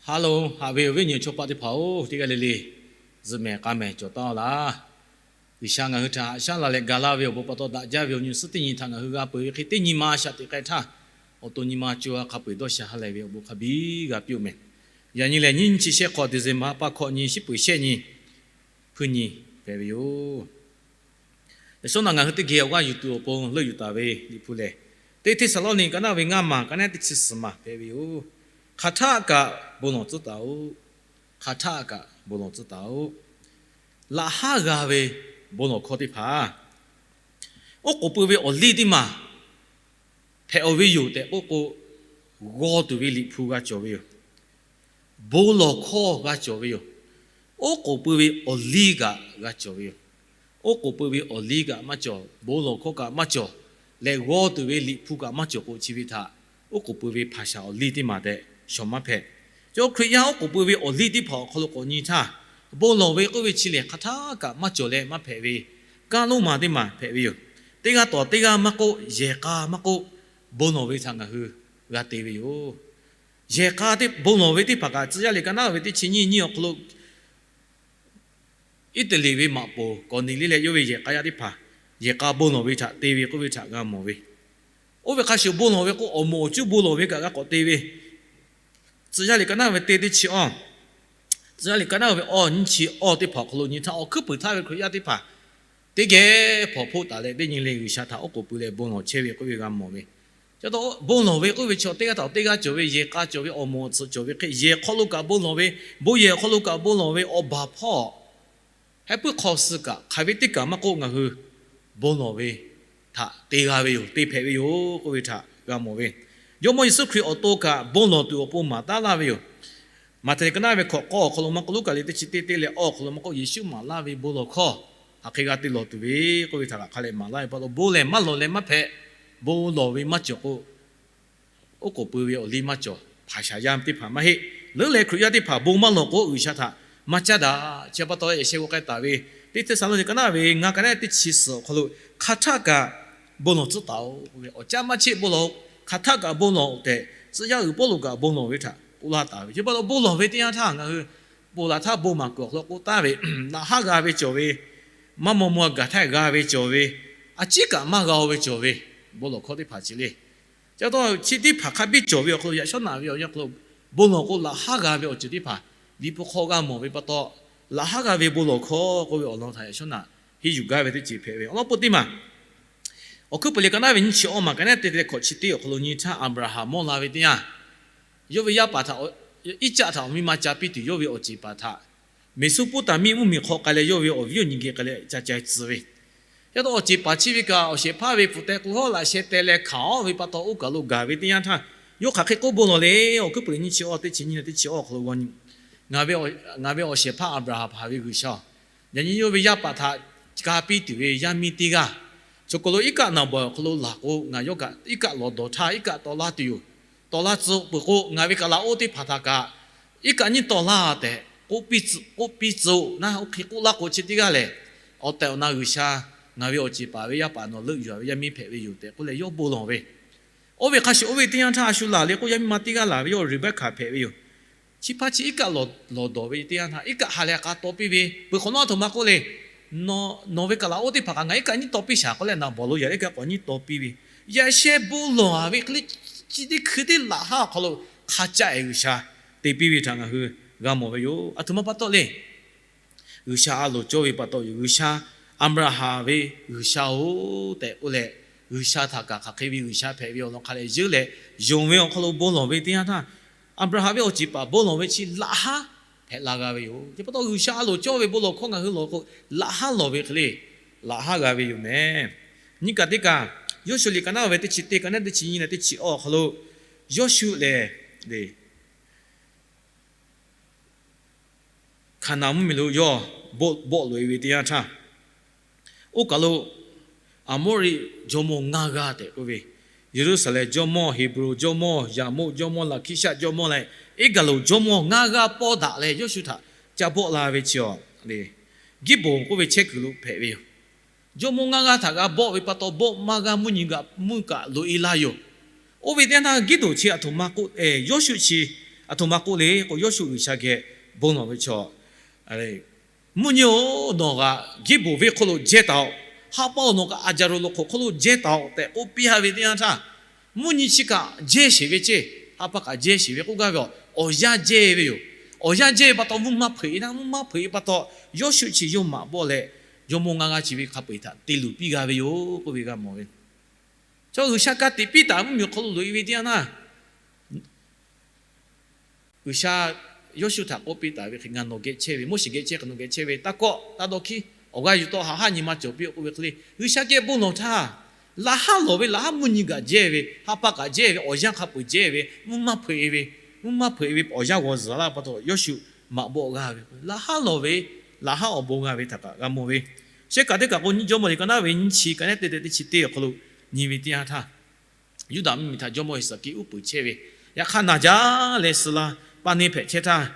Haˉ loˬ, haꞈ ve awˬ viˉ awˬ nyi chaw paˆ teˇ hpaˍ-oˬ, teˇ g'aˇ le le zuhꞈ mehˍ k'a mehˍ cawˬ taˉ-aw laˇ. G'uiˬsha ngaˬ hui htaꞈ haꞈ shaˉ la leh ga laˇ ve awˬ bon pa taw, daꞈ jaˇ ve awˬ nyi suhˉ teˇ nyi htaꞈ ngaˬ hui g'a peuˬ ve hk'e, teˇ nyi ma shaꞈ teꞈ k'ai htaˇ, awˬ to nyi ma co ha hk'a peu-eˬ dawˇ sha ha lehˬ ve awˬ bon hk'a biˇ g'a piˇ-oˬ mehˍ. Yaꞈ nyi lehˬ, nyiˇ chi shehˆ hk'awꞈ December ha pa hkawꞈ nyi, shiˉ peuˬ shehˆ nyi, hpuiˇ nyi hpehꞈ ve yoˬ. Yaꞈ shawˉ naꞈ ngaˬ hui teˇ geh awˬ g'aˇ yuˬ tuˬ awˬ pon leuˆ yuˬ taˍ ve Liꞈ hpu lehˬ, Teˇ Hteˇsaˍlawˇniˆ ka naˆ ve ngaˇ maˬ, ka naˆ teˇ chi suhˍ maˬ hpehꞈ ve yoˬ. Hk'aˬ htaˆ kaꞈ bon lawˬ tcuhˉ taˍ-oꞈ. Hk'aˬ htaˆ kaꞈ bon lawˬ tcuhˉ taˍ-oꞈ. Laꞈ haˉ g'a ve bon lawˬ hkawˇ teˇ hpaˍ, oˉ k'oˍ pui ve awˬ liˇ teˇ maˬ hpehꞈ-oˬ ve yoˬ tehꞈ k'oˆ k'o, g'aw tuˬ ve Liꞈ hpu g'a cawˬ ve yoˬ. Bon lawˬ hkawˇ g'a cawˬ ve yoˬ. Oˉ k'oˍ pui ve awˬ liˇ kaꞈ g'a cawˬ ve yoˬ. Oˉ k'oˍ pui ve awˬ liˇ kaꞈ maˇ cawˬ, bon lawˬ hkawˇ kaꞈ maˇ cawˬ, leh g'aw tuˬ ve Liꞈ hpu kaꞈ maˇ cawˬ k'o, chi ve htaꞈ oˉ k'oˍ pui ve hpaˍ shaˍ awˬ liˇ teˇ maˬ tehꞈ shawˍ maˇ hpehꞈ. Chaw Hkriꞈ yaˇ oˉ k'oˍ pui ve awˬ liˇ teˇ hpaˍ awˬ hk'aw lo k'awꞈ nyi htaˇ, bon lawˬ ve k'oˆ ve chi lehˬ, hk'aˬ htaˆ kaꞈ maˇ cawˬ leh maˇ hpehꞈ ve kanˉ lonˉ ma teˇ maˬ hpehꞈ ve yoˬ. Teˇ g'aˇ tawˍ teˇ g'aˇ maˇ k'oˆ, yehˬ k'a maˇ k'oˆ, bon lawˬ ve htaꞈ ngaˬ hui g'a te ve yoˬ. Yehˬ k'a bon lawˬ ve teˇ hpaˍ kaꞈ, Tcuh yaˇ liꞈ ka naˆ ve teˇ chi nyiˇ nyiˇ awˬ hk'aw lo Iˉtaˍliˍ ve maꞈ poˍ Kawˍneˍliˆ leh yawˇ ve yehˬ k'a yaˇ teˇ hpaˍ yehˬ k'a bon lawˬ ve htaꞈ te ve k'oˆ ve htaꞈ g'a mawˬ ve. Oˇ ve hk'a shuˍ, bon lawˬ ve k'o, awˬ moˍ awˬ cuˇ bon lawˬ ve kaꞈ g'a k'awꞈ te ve. Tcuh yaˇ liꞈ ka naˆ ve teˇ teˇ chi awˇ, Tcuh yaˇ liꞈ ka naˆ ve awˇ nyiˇ chi awˇ teˇ hpaˍ awˬ hk'aw lo nyi htaˇ, awˬ hkuiˉ puiˍ htaˇ ve Hkriꞈ yaˇ teˇ hpaˍ teˇ geh hpawnˬ hpoˆ taˍ leh, teˇ nyi le G'uiˬsha htaꞈ oˉ k'oˍ pui leh bon lawˬ chehˇ ve k'oˆ ve g'a mawˬ ve. Chi pa taw, bon lawˬ ve k'oˆ ve chaw teˇ g'aˇ htaꞈ teˇ g'aˇ cawˬ ve, yehˬ k'a cawˬ ve, awˬ moˍ awˬ tsuhꞈ cawˬ ve hk'e, yehˬ hk'aw lo kaꞈ bon lawˬ ve, bon yehˬ awˬ hk'aw lo kaꞈ bon lawˬ ve, awˬ baˬ hpawˇ heh puiˉ hk'aw suh kaꞈ, hk'aˬ ve teˇ kaˬ maˇ k'oˆ, ngaˬ hui bon lawˬ ve htaꞈ te g'a ve yoˬ, te hpehꞈ ve yoˬ k'oˆ ve htaꞈ g'a mawˬ ve. Jawˇmawˇ Yeˍsuˆ Hkriꞈ awˬ to kaꞈ bon lawˬ tuˬ awˬ pon maˍ taˉ laˇ ve yoˬ. Maꞈhtehˍ ka naˆ ve hkawꞈ k'awˇ awˬ hk'aw lo maˇ k'oˆ, Luˉkaꞈ liꞈ teˇ chi teˇ teˇ leh awˇ awˬ hk'aw lo maˇ k'oˆ, Yeˍsuˆ maˍ laˇ ve bon lawˬ hkawˇ hk'aˬ hk'e g'a te lawˬ tuˬ ve k'oˆ ve htaꞈ kaꞈ hk'a leh maˍ laˇ ve pa taw, bon lehˬ maˇ lawˬ leh maˇ hpehꞈ. Bon lawˬ ve maˇ cawˬ k'o, oˉ k'oˍ pui ve awˬ liˇ maˇ cawˬ, hpaˍ shaˍ yaˇ teˇ hpaˍ maˇ heˆ. Leuˉ leh Hkriꞈ yaˇ teˇ hpaˍ bon maˇ lawˬ k'o, G'uiˬsha htaꞈ maˇ caˉ daꞈ. Chi pa taw, yaꞈ sheh g'aw k'ai taˍ ve Teˇ Hteˇsaˍlawˇniˆ ka naˆ ve ngaˇ ka naˆ teˇ chi suhˍ awˬ hk'aw lo, hk'aˬ htaˆ kaꞈ bon lawˬ tcuhˉ taˍ-oꞈ. Awˬ caˉ maˇ cheˆ bon lawˬ-oꞈ. Hk'aˬ htaˆ kaꞈ bon lawˬ tehꞈ, tcuh yaˇ uiˍ Pawˇluꞈ kaꞈ bon lawˬ ve htaꞈ k'oˆ laˇ taˍ ve. Chi pa taw, bon lawˬ ve teˇ yanˇ htaˇ ngaˬ hui ponˬ laˬ htaˇ bon maˍ kuiˬ awˬ hk'aw lo k'oˆ taˍ ve, laꞈ haˉ g'a ve cawˬ ve, maˇ maw maw gaˬ htaˇ g'a ve cawˬ ve, a ciˉ kaꞈ maˇ g'a-o ve cawˬ ve, bon lawˬ hkawˇ teˇ hpaˍ chi le. Chi pa taw, chi teˇ hpaˍ hk'a biˇ cawˬ ve awˬ hk'aw lo yaꞈ shawˉ naꞈ ve awˬ yanˇ hk'aw lo, bon lawˬ k'o laꞈ haˉ g'a ve awˬ ceuˬ teˇ hpaˍ Liꞈ hpu hk'aw g'a mawˬ ve pa taw, laꞈ haˉ g'a ve bon lawˬ hkawˇ k'oˆ ve awˬ lawn htaꞈ yaꞈ shawˉ naꞈ henˇ yuˬ gaˇ ve teˇ ceuˬ hpehꞈ ve. Awˬ lawn peuˬ teˇ maˬ, Awˬ hkuiˉ puiˍ liꞈ ka naˆ ve nyiˇ chi awˇ maˬ ka naˆ teˇ teˇ hkawꞈ chi teˇ awˬ hk'aw lo nyi htaˇ, Aˍbraˍhanˍ mawˇ la ve teˇ yanˇ, yawˇ ve yaˇ paˍ htaꞈ, Iˉcaˆ htaꞈ awˬ miˇ ma ca piˇ tuˬ yawˇ ve awˬ ceˬ paˍ htaꞈ Meˍsoˇpoˉtaˍmiˆ mvuhˇmiˬ hk'aw k'ai leh yawˇ ve awˬ viˉ awˬ nyi geh k'ai leh ca ca tcuh ve. Chi pa taw awˬ ceˬ paˍ chi ve kaꞈ awˬ shehˍ hpaˇ ve pfuhˍ teh k'o hawˉ laꞈ sheh teh leh hkanˍ-oˬ ve pa taw oˇ kaˬ lo gaˬ ve teˇ yanˇ htaˇ, yawˇ hk'aˬ hk'e k'oˆ bon lawˬ le. Awˬ hkuiˉ puiˍ liꞈ nyiˇ chi awˇ teˇ chi nyiˇ leh teˇ chi awˇ awˬ hk'aw lo g'a nyi, Ngaˬ ve awˬ shehˍ hpaˇ Aˍbraˍhanˍ hpanˍ ve G'uiˬsha-oˬ, yaꞈ nyi yawˇ ve yaˇ paˍ htaꞈ ca piˇ tuˬ ve yaˇ miˇ teˇ g'aˇ, choˬ kaˬ lo iˉ kaˆ naˍ bawˬ awˬ hk'aw lo laˬ k'o, ngaˬ yawˇ kaꞈ iˉ kaˆ lawˬ dawˬ htaˇ iˉ kaˆ taw laˇ tuˬ yoˬ. Taw laˇ tcuh peuˬ k'o, ngaˬ ve kaˍ laꞈ oˇ teˇ hpaˍ htaꞈ kaꞈ iˉ kaˆ nyiˇ taw laˇ tehꞈ k'oˆ piˇ tcuh-oˬ naˉ, oˇ hk'e k'oˆ laˇ k'o, chi teˇ g'aˇ lehˬ awˬ tehˬ awˬ na G'uiˬsha ngaˬ ve awˬ ceˬ paˍ ve yaˇ paˍ nawˬ leuˆ yuˬ ve yaˇ miˇ hpehꞈ ve yoˬ tehꞈ k'oˆ leh yawˇ bon lawˬ ve. Oˇ ve hk'a shuˍ, oˇ ve teˇ yanˇ htaˇ a shu laˬ le k'o, yaˇ miˇ ma teˇ g'aˇ laˬ ve yawˇ Reˍbeˍhkaˍ hpehꞈ ve yoˬ. Chi hpaˇ chi iˉ kaˆ lawˬ dawˬ ve teˇ yanˇ htaˇ, iˉ kaˆ ha leh k'a taw piˇ ve, peuˬ hk'awꞈ nawˉ a htoꞈ ma k'oˆ le, nawˬ ve kaˍ laꞈ oˇ teˇ hpaˍ kaꞈ ngaˬ iˉ kaˆ nyiˇ taw piˇ shaˍ k'oˆ leh, naˍ bawˬ lo yaꞈ iˉ kaˆ k'awꞈ nyiˇ taw piˇ ve, yaꞈ sheh bon lawˬ ve hk'e le, chi teˇ hkui teˇ laꞈ haˉ awˬ hk'aw lo hk'a caˆ-e G'uiˬsha te piˇ ve htaꞈ ngaˬ hui g'a mawˬ ve yoˬ. A htoꞈ ma pa taw le. G'uiˬsha a loˍ cawˇ ve pa taw yoˬ. G'uiˬsha, Aˍbraˍhanˍ ve G'uiˬsha-oˬ tehꞈ k'oˆ leh, G'uiˬsha htaꞈ kaꞈ hk'aˬ hk'e ve G'uiˬsha hpehꞈ ve awˬ lawn hk'a leh yeunˇ leh, yonˍ ve awˬ hk'aw lo bon lawˬ ve teˇ yanˇ htaˇ, Aˍbraˍhanˍ ve awˬ ceˬ paˍ bon lawˬ ve chi laꞈ haˉ hpehꞈ la g'a ve yoˬ. Chi pa taw G'uiˬsha a loˍ cawˇ ve bon lawˬ hkawˇ ngaˬ hui lawˬ k'o, laꞈ haˉ lawˬ ve hk'e le, laꞈ haˉ g'a ve yoˬ mehˍ. Nyiˇ kaˬ teˇ kaˬ, Yawˇshuˆ liꞈ ka naˆ ve teˇ chi teˇ, ka naˆ teˇ chi nyiˇ leh teˇ chi awˇ awˬ hk'aw lo, Yawˇshuˆ lehˬ, Hkaˍnanˍ mvuhˇmiˬ lo yawˇ bawˆ loꞈ-e ve teˇ yanˇ htaˇ, oˇ kaˬ lo Aˍmawˇriˆ jawˇmawˇ ngaˇ g'aˇ tehꞈ k'oˆ ve, Yeˍruˆsaˍlehnˍ jawˇmawˇ, Heˍbronˍ jawˇmawˇ, Yaˍmoˆ jawˇmawˇ, Laˍhkiˇshaˆ jawˇmawˇ leh Iˉgaˍloˍ jawˇmawˇ ngaˇ g'aˇ pawˇ daꞈ leh Yawˇshuˆ htaꞈ ca bawˆ la ve chi awˬ, Giˇbonˍ k'oˆ ve chehˇ kuiˬ lo hpehꞈ ve yoˬ. Jawˇmawˇ ngaˇ g'aˇ htaꞈ g'a bawˆ ve pa taw, bawˆ maˇ g'aˇ mvuhˇ nyi g'aꞈ mvuhˇ kaꞈ loꞈ-e laˇ yoˬ. Oˇ ve teˇ yanˇ htaˇ Giˇdonˍ chi a htoꞈ ma k'oˆ, Yawˇshuˆ chi Aˬ htoꞈ ma k'oˆ le k'o, Yawˇshuˆ G'uiˬsha geh bon lawˬ ve chaw, Mvuhˇ nyi-oˬ, nawˬ kaꞈ Giˇboˍ venˇ hk'oˆ lo jehˇ taˍ-oˬ. Haˉ pawˆ nawˬ kaꞈ Aˍjaˍroˍ loꞈ hk'oꞈ hk'oˆ lo jehˇ taˍ-oˬ tehꞈ k'oˆ piˇ a ve teˇ yanˇ htaˇ, mvuhˇ nyi chi kaꞈ jehˇ sheˍ ve ceˇ. Haˉ pawˆ kaꞈ jehˇ sheˍ ve k'oˆ gaˇ ve, awˬ yanˇ jehˇ ve yoˬ. Awˬ yanˇ jehˇ ve pa taw mvuhˇ maˇ hpeuꞈ e naˇ, mvuhˇ maˇ hpeuꞈ e pa taw, Yawˇshuˆ chi yawˇ maꞈ bawˆ leh, jawˇmawˇ ngaˇ g'aˇ chi ve hk'a peu-eˬ htaꞈ te luˬ piˇ g'a ve yoˬ k'oˆ ve g'a mawˬ ve. Chaw G'uiˬsha ka tiꞈ piˇ taˍ mvuhˇmiˬ awˬ hk'aw lo loꞈ e ve teˇ yanˇ htaˇ, G'uiˬsha Yawˇshuˆ htaꞈ k'oˆ piˇ taˍ ve hk'e, Ngaˬ nawˬ geh chehˇ ve, Moˉseˍ geh chehˇ hk'e nawˬ geh chehˇ ve, taˇ kawˆ, taˇ dawˇ hkiˉ, awˬ g'aˇ yuˬ tawˆ, haꞈ haˉ nyi ma cawˬ piˇ-oˆ k'oˆ ve hk'e le, G'uiˬsha geh bon lawˬ htaˇ, laꞈ haˉ lawˬ ve, laꞈ haˉ mvuhˇ nyi kaꞈ jehˇ ve, haˉ pawˆ kaꞈ jehˇ ve, awˬ yanˇ hk'a peu-eˬ jehˇ ve, mvuhˇ maˇ hpeuꞈ e ve, mvuhˇ maˇ hpeuꞈ e ve awˬ yanˇ g'aw zuhˬ laˇ pa taw, Yawˇshuˆ maꞈ bawˆ g'a ve, laꞈ haˉ lawˬ ve, laꞈ haˉ awˬ bon g'a ve htaꞈ kaꞈ g'a mawˬ ve. Shehˆ kaꞈ teˇ kaꞈ k'o, Jawˇmawˇ liꞈ ka naˉ ve nyiˇ chi ka neˉ teˇ teˇ chi teˇ awˬ hk'aw lo nyi ve teˇ yanˇ htaˇ, Yuˇdaꞈ mvuhˇmiˬ htaꞈ jawˇmawˇ Heˍsaˍkiˆ uˉ peunˍ chehˇ ve, yaꞈ hk'aˇ naˬ jaˇ leh suh la, paˇ neˇ hpehꞈ chehˇ htaˇ,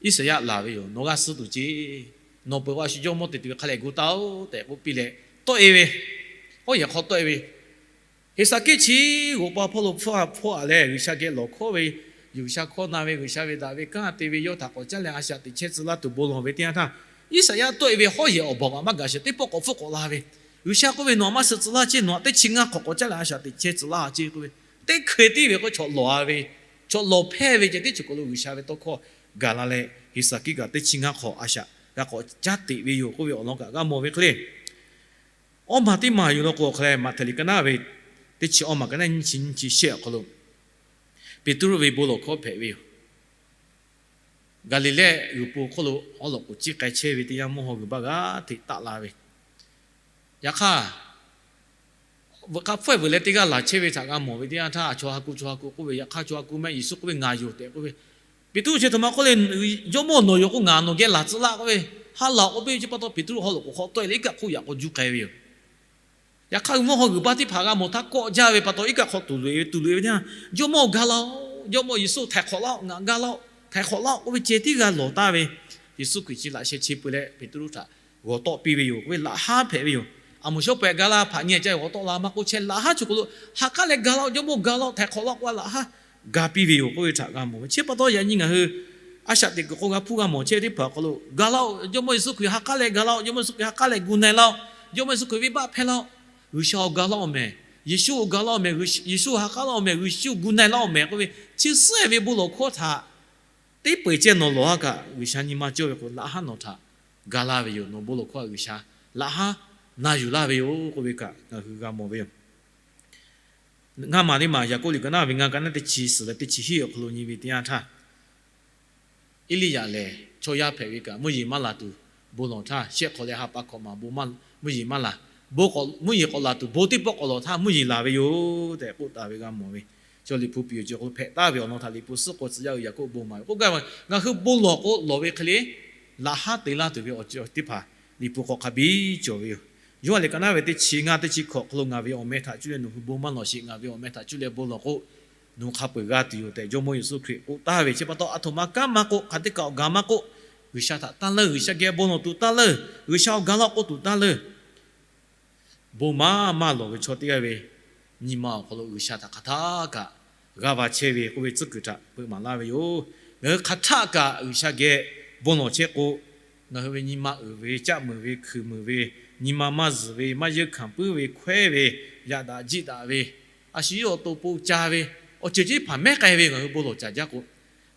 Iˉsaˍyaˆ laˬ ve yoˬ. Nawˬ g'a suh tuˬ ceˇ. Nawˬ peuˬ a shu jawˇmawˇ te tuˬ ve hk'a lehˬ gu taˍ-oˆ tehꞈ k'oˆ piˇ leh, tawˆ e ve, hawˉ yehˬ hk'aw tawˆ e ve, Heˍsaˍkiˆ chi g'oꞈ pa hpawˇ lo hpfuhˇ a leh G'uiˬsha geh lawˬ hkawˉ ve, G'uiˬsha hkawˇ na ve, G'uiˬsha ve daꞈ ve kanˉ te ve, yawˇ htaꞈ k'awꞈ caˉ leh a shaꞈ teꞈ chehˇ tcuh laˇ tuˬ bon lawˬ ve teˇ yanˇ htaˇ, Iˉsaˍyaˆ tawˆ e ve hawˉ yehˬ awˬ baˬ kaꞈ maˇ gaˬ sheˍ, teˇ pawˆ k'awꞈ hpfuhˆ k'awꞈ la ve, G'uiˬsha k'oˆ ve, Nawˬ a maˇ suh tcuh laˇ ceˇ, nawˬ htaꞈ teˇ chi ngaˇ hk'awꞈ k'awꞈ caˉ leh a shaꞈ teꞈ chehˇ tcuh laˇ ceˇ k'oˆ ve, teˇ hkui tiˉ ve k'o chaw lawˬ a ve, chaw lawˬ hpehˇ ve ceh teˇ ceuˬ k'o lo G'uiˬsha ve tawˇ hkawˇ gaˬ la leh, Heˍsaˍkiˆ kaꞈ teˇ chi ngaˇ hk'awꞈ a shaꞈ g'a k'awꞈ caˉ teꞈ ve yoˬ k'oˆ ve awˬ lawn kaꞈ g'a mawˬ ve hk'e le. Awˇ maˬ teˇ maˬ yuˬ law k'o, awˬ hk'a leh Maꞈhtehˍ liꞈ ka naˉ ve teˇ chi awˇ maˬ ka naˉ nyiˇ chi nyiˇ chi shehˆ awˬ hk'aw lo, Peˍtruˆ ve bon lawˬ hkawˇ hpehꞈ ve yoˬ. Gaˍliˍlehˇ g'uiˬ po hk'oˆ lo awˉ lawꞈ k'oˍ ciˇ k'ai chehˇ ve teˇ yanˇ, mvuhˇ haw g'uiˬ baˆ g'aˇ hteꞈ taˆ la ve. Yaꞈ hk'aˇ, veuꞈ k'a hpfuhˇ veuꞈ leh teˇ g'aˇ laˬ chehˇ ve htaꞈ g'a mawˬ ve teˇ yanˇ htaˇ, chaw ha ku chaw ha ku k'oˆ ve, yaꞈ hk'aˇ chaw ha ku meh Yeˍsuˆ k'oˆ ve, Ngaˬ yoˬ tehꞈ k'oˆ ve. Peˍtruˆ chi htoꞈ ma k'oˆ le, Jawˇmawˇ nawˬ yoˬ k'o ngaˬ nawˬ geh laˬ tcuh laˇ k'oˆ ve, ha laˬ k'oˆ piˇ ve chi pa taw, Peˍtruˆ haw loꞈ k'oˍ hk'aw tawˆ e leh iˉ kaˆ hk'oˆ yaꞈ k'aw juˇ k'ai ve yoˬ. Yaꞈ hk'aˇ, mvuhˇ haw g'uiˬ baˆ teˇ hpaˍ g'a mawˬ htaˇ kawˆ jaˇ ve pa taw, iˉ kaˆ hk'aw tuˍ loꞈ e ve, tuˍ loꞈ e ve teˇ yanˇ, Jawˇmawˇ ga laˇ-oˆ, Jawˇmawˇ Yeˍsuˆ htaiˍ hk'awꞈ laˇ-oˆ, ngaˬ ga laˇ-oˆ, htaiˍ hk'awꞈ laˇ-oˆ k'oˆ ve ceh tiˉ g'a lawˬ taˍ ve. Yeˍsuˆ Hkriꞈ chi laꞈ sheh che peu leh Peˍtruˆ htaꞈ g'awˬ tawˆ piˇ ve yoˬ k'oˆ ve, laꞈ haˉ hpehꞈ ve yoˬ. A moˍ shawˉ pehꞈ ga laˇ, hpaꞈ nyi ca g'awˬ tawˆ la maˇ k'oˆ chehˇ, laꞈ haˉ chi k'o lo ha k'aˉ leh ga laˇ-oˆ, Jawˇmawˇ ga laˇ-oˆ, htaiˍ hk'awꞈ laˇ-oˆ k'oˆ laꞈ haˉ ga piˇ ve yoˬ k'oˆ ve htaꞈ g'a mawˬ ve. Chi pa taw yaꞈ nyi ngaˬ hui a shaꞈ teꞈ kuiˬ k'o g'a hpuˇ g'a mawˬ chehˇ ve teˇ hpaˍ awˬ hk'aw lo, ga laˇ-oˆ, Jawˇmawˇ Yeˍsuˆ Hkriꞈ ha k'aˉ leh ga laˇ-oˆ, Jawˇmawˇ Yeˍsuˆ Hkriꞈ ha k'aˉ leh gu na-e laˇ-oˆ, Jawˇmawˇ Yeˍsuˆ Hkriꞈ venˇbaˆ hpehˇ laˇ-oˆ, G'uiˬsha awˬ ga laˇ-oˆ mehˍ, Yeˍsuˆ awˬ ga laˇ-oˆ mehˍ, Yeˍsuˆ ha k'aˉ laˇ-oˆ mehˍ, G'uiˬsha gu na-e laˇ-oˆ mehˍ k'oˆ ve, chi suhˉ ve bon lawˬ hkawˇ htaꞈ teˇ peu-eˬ ceh nawˬ lawˬ ha kaꞈ, G'uiˬsha nyi ma cawˇ ve k'o, laꞈ haˉ nawˬ htaꞈ ga laˇ ve yoˬ. Nawˬ bon lawˬ hkawˇ htaꞈ G'uiˬsha laꞈ haˉ na yuˬ laˇ ve yoˬ k'oˆ ve kaꞈ ngaˬ hui g'a mawˬ ve yoˬ. Ngaˇ maˬ teˇ maˬ Yaˍkoˆ liꞈ ka naˉ ve ngaˇ ka naˉ teˇ chi suhˍ leh teˇ chi hiˉ awˬ hk'aw lo nyi ve teˇ yanˇ htaˇ, Eˇliˇyaꞈ lehˬ chaw yaˇ hpehꞈ ve kaꞈ, mvuhˇ yeˬ maˇ laˬ tuˬ bon lawˬ htaˇ, shehˆ hk'awꞈ leh ha pa hkawꞈ maˬ bon maˇ, mvuhˇ yeˬ maˇ laˬ. Bon k'awꞈ, mvuhˇ yeˬ k'awꞈ laˬ tuˬ, bon teˇ pawˆ k'awꞈ lawˬ htaˇ mvuhˇ yeˬ laˬ ve yoˬ tehꞈ k'oˆ taˍ ve g'a mawˬ ve. Chaw Liꞈ hpu piˍ awˬ ceuˬ hk'aw lo hpehꞈ taˍ ve awˬ lawn htaꞈ Liꞈ hpu suhˉ k'o tcuh yaˇ uiˍ Yaˍkoˆ bon maˍ ve k'oˆ gaˇ ve, ngaˬ hui bon lawˬ k'o lawˬ ve hk'e le, laꞈ haˉ te laˇ tuˬ ve awˬ ceuˬ teˇ hpaˍ Liꞈ hpu hk'aw hk'a biˇ cawˬ ve yoˬ. Yoˇhanˬ liꞈ ka naˉ ve teˇ chi ngaˇ teˇ chi hkawꞈ hk'aw lo, Ngaˬ ve awˬ meh htaꞈ cuˇ leh nawˬ hui bon maˇ lawˬ sheˍ. Ngaˬ ve awˬ meh htaꞈ cuˇ leh bon lawˬ k'o, nawˬ hui hk'a peu-eˬ g'a tuˬ yoˬ tehꞈ Jawˇmawˇ Yeˍsuˆ Hkriꞈ k'oˆ taˍ ve. Chi pa taw, aˬ htoꞈ ma kanˉ maˇ k'oˆ, hk'aˬ teˇ kaꞈ awˬ gaˬ maˇ k'oˆ, G'uiˬsha htaꞈ taˇ leuˉ, G'uiˬsha geh bon lawˬ tuˬ taˇ leuˉ, G'uiˬsha awˬ ga laˇ k'oˆ tuˬ taˇ leuˉ. Bon maˇ maˇ lawˬ ve chaw teˇ g'aˇ ve nyi ma awˬ hk'aw lo G'uiˬsha htaꞈ hk'aˬ htaˆ kaꞈ g'a va chehˇ ve k'oˆ ve tcuhˉ kuiˬ htaꞈ peuꞈ maˍ laˇ ve yoˬ. Ngaˬ hui hk'aˬ htaˆ kaꞈ G'uiˬsha geh bon lawˬ chehˇ k'o, ngaˬ hui ve nyi ma uiˍ ve, caˆ muiˬ ve, hkui muiˬ ve, nyi ma maˇ zuhˬ ve, maˇ yeunˇ hkanˍ puiˉ ve, hkawehˉ ve, yaꞈ daꞈ jiˆ daꞈ ve, a shu yawˇ awˬ to po ca ve, awˬ ceuˬ teˇ hpaˍ mehˉ k'ai ve ngaˬ hui bon lawˬ caˍ jaˇ k'o,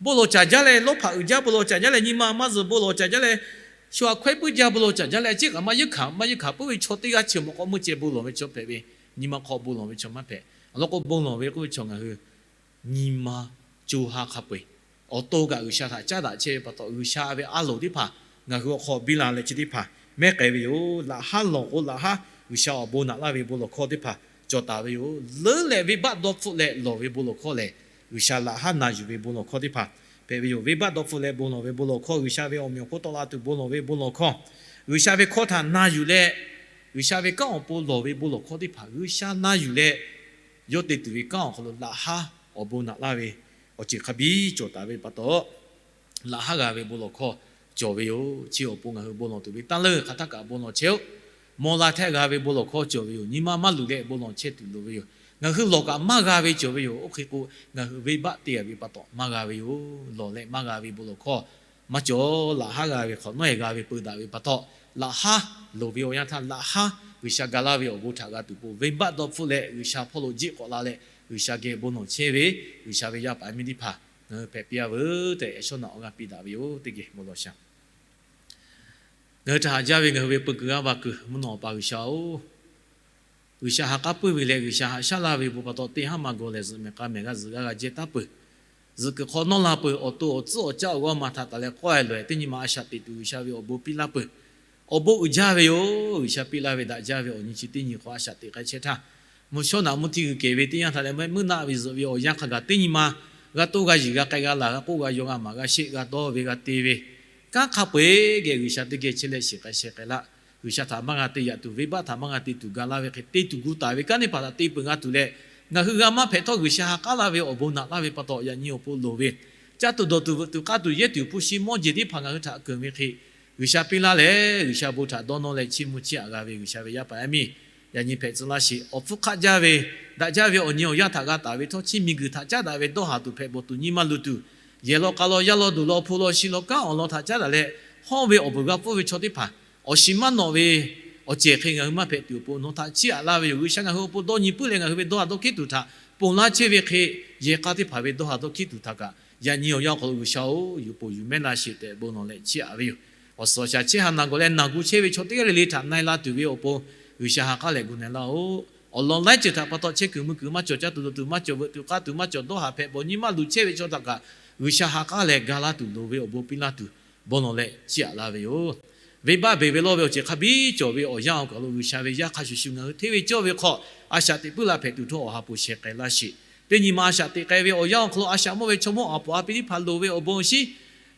bon lawˬ caˍ jaˇ leh, lawˇ hpaꞈ uiˍ jaˇ bon lawˬ caˍ jaˇ leh, nyi ma maˇ zuhˬ bon lawˬ caˍ jaˇ leh, shu aꞈ hkawehˉ puiˉ jaˇ bon lawˬ caˍ jaˇ leh, a ciˉ kaꞈ maˇ yeunˇ hkanˍ maˇ yeunˇ hkanˍ puiˉ ve chaw teˇ g'aˇ chi mawˬ k'awꞈ meuˇ ceh bon lawˬ ve chaw hpehꞈ ve, nyi ma hk'aw bon lawˬ ve chaw maˇ hpehꞈ. Awˬ lawn k'o, bon lawˬ ve k'oˆ ve chaw ngaˬ hui nyi ma co ha hk'a peu-eˬ awˬ to kaꞈ G'uiˬsha htaꞈ caˉ daꞈ chehˇ ve pa taw, G'uiˬsha ve a loˍ teˇ hpaˍ ngaˬ hui awˬ hk'aw biˇ la leh chi teˇ hpaˍ mehˉ k'ai ve yoˬ. Laꞈ haˉ lawˬ k'o, laꞈ haˉ G'uiˬsha awˬ bon naꞈ laˇ ve bon lawˬ hkawˇ teˇ hpaˍ cawˬ taˍ ve yoˬ. Leuˉ leh venˇbaˆ dawˇ hpfuhˆ leh lawˬ ve bon lawˬ hkawˇ lehˬ, G'uiˬsha laꞈ haˉ na yuˬ ve bon lawˬ hkawˇ teˇ hpaˍ hpehꞈ ve yoˬ. Venˇbaˆ dawˇ hpfuhˆ leh bon lawˬ ve bon lawˬ hkawˇ, G'uiˬsha ve awˬ meꞈ awˬ hponˇ tawˆ la tuˬ bon lawˬ ve bon lawˬ hkawˇ, G'uiˬsha ve hkawˇ htaꞈ na yuˬ leh, G'uiˬsha ve kanˉ awˬ pon lawˬ ve bon lawˬ hkawˇ teˇ hpaˍ G'uiˬsha na yuˬ leh, yawˇ te tuˬ ve kanˉ awˬ hk'aw lo laꞈ haˉ awˬ bon naꞈ laˇ ve awˬ ceuˬ hk'a biˇ cawˬ taˍ ve pa taw, laꞈ haˉ g'a ve bon lawˬ hkawˇ cawˬ ve yoˬ. Chi awˬ pon ngaˬ hui bon lawˬ tuˬ ve taˇ leuˉ, hk'aˬ htaˇ kaꞈ bon lawˬ chehˇ-oˆ. Mawˇ la htehˆ g'a ve bon lawˬ hkawˇ cawˬ ve yoˬ. Nyi ma maˇ luˬ leh bon lawˬ chehˇ tuˬ loˍ ve yoˬ. Ngaˬ hui lawˬ kaꞈ maˇ g'a ve cawˬ ve yoˬ. Oˇ hk'e k'o, ngaˬ hui venˇbaˆ te a ve pa taw maˇ g'a ve yoˬ. Lawˬ leh maˇ g'a ve bon lawˬ hkawˇ maˇ cawˬ. Laꞈ haˉ g'a ve hk'awꞈ nawˉ e g'a ve peu daꞈ ve pa taw, laꞈ haˉ loˍ ve awˬ yanˇ htaˇ laꞈ haˉ G'uiˬsha ga laˇ ve awˬ bon htaꞈ g'a tuˬ po venˇbaˆ dawˇ hpfuhˆ leh G'uiˬsha hpawˇ lo jiˆ k'awꞈ la leh G'uiˬsha geh bon lawˬ chehˇ ve G'uiˬsha ve yaˇ paˍ yaˇ miˇ teˇ hpaˍ ngaˬ hui hpehꞈ piˇ a veuˬ tehꞈ, yaꞈ shawˉ naꞈ awˬ g'aˇ piˇ daꞈ ve yoˬ. Teˇ geh bon lawˬ shaˍ. Ngaˬ hui htaꞈ haꞈ jaˇ ve ngaˬ hui ve peu kuiˬ g'aˇ va kuiˬ mvuhˇ naw Awˬ pa G'uiˬsha-oˬ, G'uiˬsha ha k'aˉ puiˉ ve leh G'uiˬsha haꞈ shaˉ laˇ ve bon pa taw, teˇ haˉ ma gawˬ leh zuhꞈ mehˬ k'a mehˬ g'a zuhꞈ g'a g'a jehˇ taˉ peuˬ. Zuhꞈ kuiˬ hk'aw nawˇ la peuˬ. Awˬ to awˬ tcuhˉ awˬ caˇ awˬ g'awˇ ma htaꞈ taˍ leh k'awˇ e loꞈ e teˇ nyi ma a shaꞈ teꞈ tuˬ G'uiˬsha ve awˬ bon piˇ laˇ peuˬ. Awˬ bon uiˍ jaˇ ve yoˬ. G'uiˬsha piˇ laˇ ve daꞈ jaˇ ve awˬ nyi chi teˇ nyi hk'aw a shaꞈ teꞈ k'ai chehˇ htaˇ, mvuhˇ shawˉ naꞈ mvuhˇ htiˇ g'uiˬ kehˬ ve teˇ yanˇ htaꞈ leh mvuhˇ naˆ ve zuhꞈ ve awˬ yanˇ hk'a gaˬ teˇ nyi ma g'a toˇ g'a yiˬ g'a k'ai g'a laˬ g'a k'oˆ g'a yaw g'a maˍ g'a sheˆ g'a dawˇ ve g'a te ve kanˉ hk'a peu-eˬ geh G'uiˬsha teˇ geh chehˇ leh shiˍ k'ai sheh k'ai laˇ. G'uiˬsha htaꞈ maˇ g'a te yaꞈ tuˬ, venˇbaˆ htaꞈ maˇ g'a te tuˬ ga laˇ ve hk'e te tuˬ gu taˍ ve kanˉ teˇ hpaˍ htaꞈ te peuˬ g'a tuˬ leh, ngaˬ hui g'a maˇ hpehꞈ htawˇ G'uiˬsha ha k'aˉ laˇ ve awˬ bon naꞈ laˇ ve pa taw yaꞈ nyi awˬ pon loˍ ve, caˇ tuˬ dawˬ tuˬ veuꞈ tuˬ k'aˇ tuˬ yehˇ tuˬ hpu shi mawˇ jeˬ teˇ hpaˍ ngaˬ hui htaꞈ keunˍ ve hk'e, G'uiˬsha piˇ laˇ leh G'uiˬsha bon htaꞈ dawˇ nawˇ leh chiˇ mvuh chiˇ aꞈ g'a ve G'uiˬsha ve yaˇ paˍ yaˇ miˇ yaꞈ nyi hpehꞈ tcuh laˇ sheˍ. Awˬ hpfuhˇ hk'aˆ jaˇ ve, daꞈ jaˇ ve awˬ nyi awˬ yanˇ htaꞈ g'a taˍ ve htawˇ, chi miˬguiˬ htaꞈ caˉ daꞈ ve dawˇ haˍ tuˬ hpehꞈ bawˬ tuˬ nyi maˇ luˬ tuˬ, yehˬ law k'a law yaˇ law duˬ law hpu law shi law kanˉ awˬ lawn htaꞈ caˉ daꞈ leh hawˇ ve awˬ beuˬ g'a pfuhˇ ve chaw teˇ hpaˍ, awˬ shiˍ maˇ nawꞈ ve awˬ cehˬ hk'e ngaˬ hui maˇ hpehꞈ tuˬ awˬ pon nawˬ htaꞈ chiˇ aꞈ laˇ ve yoˬ. G'uiˬsha ngaˬ hui awˬ pon dawˇ nyi puiˉ leh ngaˬ hui ve dawˇ haˍ dawˇ hkiˉ tuˬ htaꞈ ponˬ laˇ chehˇ ve hk'e, yehˬ k'a teˇ hpaˍ ve dawˇ haˍ dawˇ hkiˉ tuˬ htaꞈ kaꞈ yaꞈ nyi awˬ yanˇ awˬ hk'aw lo G'uiˬsha-oˬ, yuˬ ponˬ yuˬ mehˉ laˇ sheˍ tehꞈ bon lawˬ leh chiˇ aꞈ ve yoˬ. Awˬ suhˍ awˬ shaˍ chehˇ ha naˬ gawˬ leh naˬ gu chehˇ ve chaw teˇ g'aˇ le le htaꞈ na e la tuˬ ve awˬ pon G'uiˬsha ha k'aˉ leh gu na e laˇ-oˬ. Awˬ lawn laiˉ ceuˬ htaꞈ pa taw chehˇ kuiˬ mui kuiˬ maˇ cawˬ, caˇ tuˬ dawˬ tuˬ maˇ cawˬ, veuꞈ tuˬ k'aˇ tuˬ maˇ cawˬ, dawˇ haˍ hpehꞈ bawˬ nyi maˇ luˬ chehˇ ve chaw htaꞈ kaꞈ G'uiˬsha ha k'aˉ leh ga laˇ tuˬ loˍ ve awˬ bon piˇ laˇ tuˬ bon lawˬ leh chiˇ aꞈ laˇ ve yoˬ. Venˇbaˆ beˬ ve lawˇ ve awˬ ceuˬ hk'a biˇ cawˬ ve awˬ yanˇ awˬ hk'aw lo G'uiˬsha ve yaˇ hk'a shuˍ shuˍ ngaˬ hui hteˇ ve cawˇ ve hk'aw a shaꞈ teꞈ puiˉ la hpehꞈ tuˬ htawˇ awˬ ha hpu sheh k'ai laˇ sheˍ. Teˇ nyi ma a shaꞈ teꞈ k'ai ve awˬ yanˇ awˬ hk'aw lo a shaꞈ mawˇ ve chaw mawˇ aˍ poˍ a pi teˇ hpaˍ loˍ ve awˬ bon shiˉ,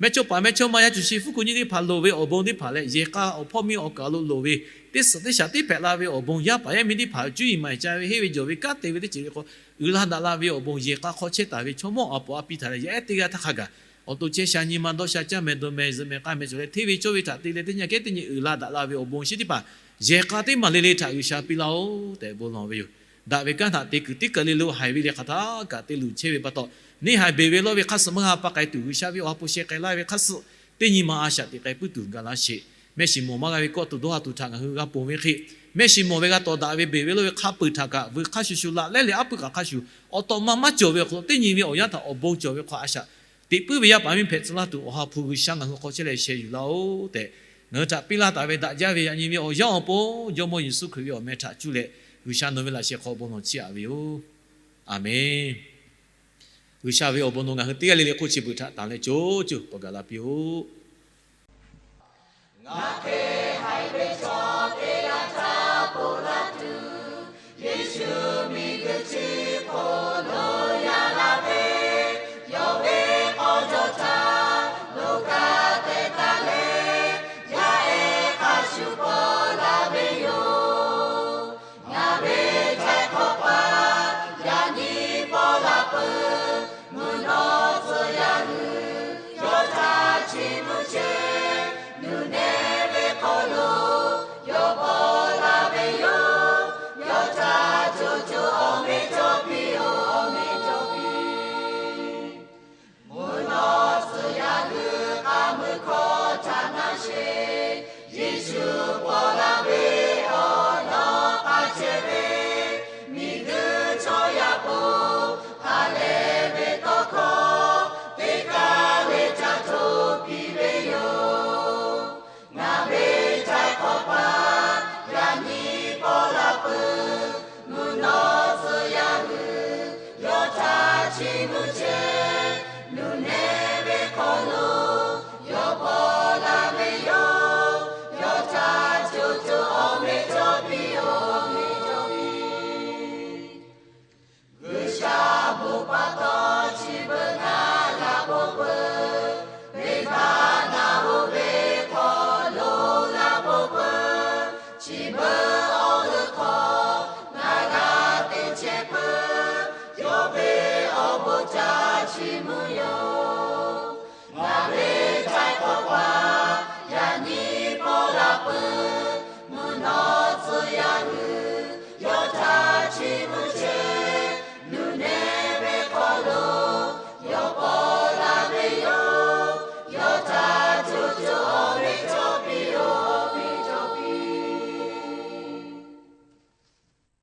mehˇchawˇpaˍ mehˇchawˇma yaˇ cuˬ shi fuˉ kuˬ nyi teˇ hpaˍ loˍ ve awˬ bon teˇ hpaˍ leh yehˬ k'a awˬ hpawˇ miˇ awˬ kaˬ lo loˍ ve teˇ suhˍ teˇ shaˍ tiˉ hpehꞈ la ve awˬ bon yaˇ paˍ yaˇ miˇ teˇ hpaˍ cuˇ yiˍ maˍ caˇ ve henˇ ve jawˬ ve kanˉ te ve teˇ ceuˬ ve hk'aw uiˍ la daꞈ la ve awˬ bon yehˬ k'a hk'aw chehˇ taˍ ve chaw mawˇ aˍ poˍ a pi htaꞈ leh yaˇ ehˉ teˇ g'aˇ htaˇ hk'a gaˬ awˬ to chehˇ sha nyi ma dawˇ sha caˇ mehˍ dawˬ mehˍ zuhꞈ mehˍ k'a mehˍ cawˬ leh hteˇ ve cawˇ ve htaꞈ te leh teˇ nyi kehˉ teˇ nyi uiˍ la daꞈ la ve awˬ bon shiˉ teˇ hpaˍ yehˬ k'a teˇ maˬ le le htaꞈ G'uiˬsha piˇ laˇ-oˬ tehꞈ bon lawˬ ve yoˬ. Daꞈ ve kanˉ htaꞈ te kuiˬ teˇ kaˬ le lo haiˬ ve leh hk'aˬ htaˇ kaꞈ te luˬ chehˇ ve pa taw, neˇ haiˬ beˬ ve lawˇ ve hk'a suhˍ maˇ g'a pa k'ai tuˬ G'uiˬsha ve awˬ ha hpu sheh k'ai laˇ ve hk'a suhˍ teˇ nyi ma a shaꞈ teꞈ k'ai puiˉ tuˬ ga laˇ sheˍ. Mehˆ shiˍ mawˬ maˇ g'a ve kawˆ tuˬ dawˇ ha tuˬ htaꞈ ngaˬ hui g'a ponˬ ve hk'e, mehˆ shiˍ mawˬ ve g'a tawˍ daꞈ ve beˬ ve lawˇ ve hk'a peu-eˬ htaꞈ kaꞈ vuiˬ hk'a shuˍ shuˍ laꞈ lehˉ leh aˉ puiˉ kaꞈ hk'a shuˍ awˬ tawꞈ ma maˇ cawˬ ve awˬ hk'aw lo teˇ nyi ve awˬ yanˇ htaꞈ awˬ bon cawˬ ve hk'aw a shaꞈ teꞈ puiˉ ve yaˇ paˍ miˇ hpehꞈ tcuh laˇ tuˬ awˬ ha hpu G'uiˬsha ngaˬ hui hk'aw chehˇ leh sheh yuˬ laˇ-oˬ tehꞈ, ngaˬ hui htaꞈ piˇ laˇ taˍ ve daꞈ jaˇ ve yaꞈ nyi ve awˬ yanˇ awˬ pon Jawˇmawˇ Yeˍsuˆ Hkriꞈ ve awˬ meh htaꞈ cuˇ leh G'uiˬsha nawˬ ve laꞈ sheh hk'aw bon lawˬ chiˇ aꞈ ve yoˬ. Aˬmenˍ. G'uiˬsha ve awˬ bon nawˬ ngaˬ hui teˇ g'aˇ le le hk'oˆ chi beuꞈ htaꞈ tanˬ leh co co k'awꞈ gaˬ la piˇ-oˆ. Ngaˬ hk'e haiˬ ve chaw teˇ g'aˇ htaꞈ ponˬ laˇ tuˬ, Yeˍsuˆ miˬguiˬ chi hk'o lo yaꞈ la ve, yawˇ ve k'aw jawˇ htaꞈ lo kaꞈ te taˍ leh, yaˇ ehˉ hk'a shuˍ paw la ve yoˬ. Ngaˬ ve htaiˍ hk'awꞈ paˍ yaꞈ nyi paw la peuˬ. Mvuhˇ naw tcuh yaˇ hui yawˇ htaꞈ chiˇ mvuh chehˇ, nuˬ nehˬ ve hk'aw lo yawˇ paw la ve yoˬ. Yawˇ htaꞈ co co awˬ meꞈ cawˇ piˇ-oˬ, awˬ meꞈ cawˇ piˇ. Mvuhˇ naw tcuh yaˇ hui k'aˇ mui hkawˇ htaꞈ na sheˍ. Yeˍsuˆ paw la ve awˬ lawn k'aꞈ chehˇ ve, miˬguiˬ chaw yaˇ k'o, ha lehˬ ve tawˇ hkawˇ teˇ kaˬ le ca hto piˇ ve yoˬ. Ngaˬ ve htaiˍ hk'awꞈ paˍ yaꞈ nyi paw la peuˬ. Mvuhˇ naw tcuh yaˇ hui yawˇ htaꞈ chiˇ mvuh chehˇ, nuˬ nehˬ ve hk'aw lo yawˇ paw la ve yoˬ. Yawˇ htaꞈ co co awˬ meꞈ cawˇ piˇ-oˬ, awˬ meꞈ cawˇ piˇ. G'uiˬsha bon pa taw chi beuꞈ ngaˬ g'a ponˬ peuˬ. Venˇbaˆ naˬ hoꞈ ve hk'aw lo g'a ponˬ peuˬ. Chi beuꞈ awˬ g'euˆ hk'aw ngaˬ g'a te chehˇ peuˬ. Yawˇ ve awˬ bon htaꞈ chiˇ mvuh yoˬ.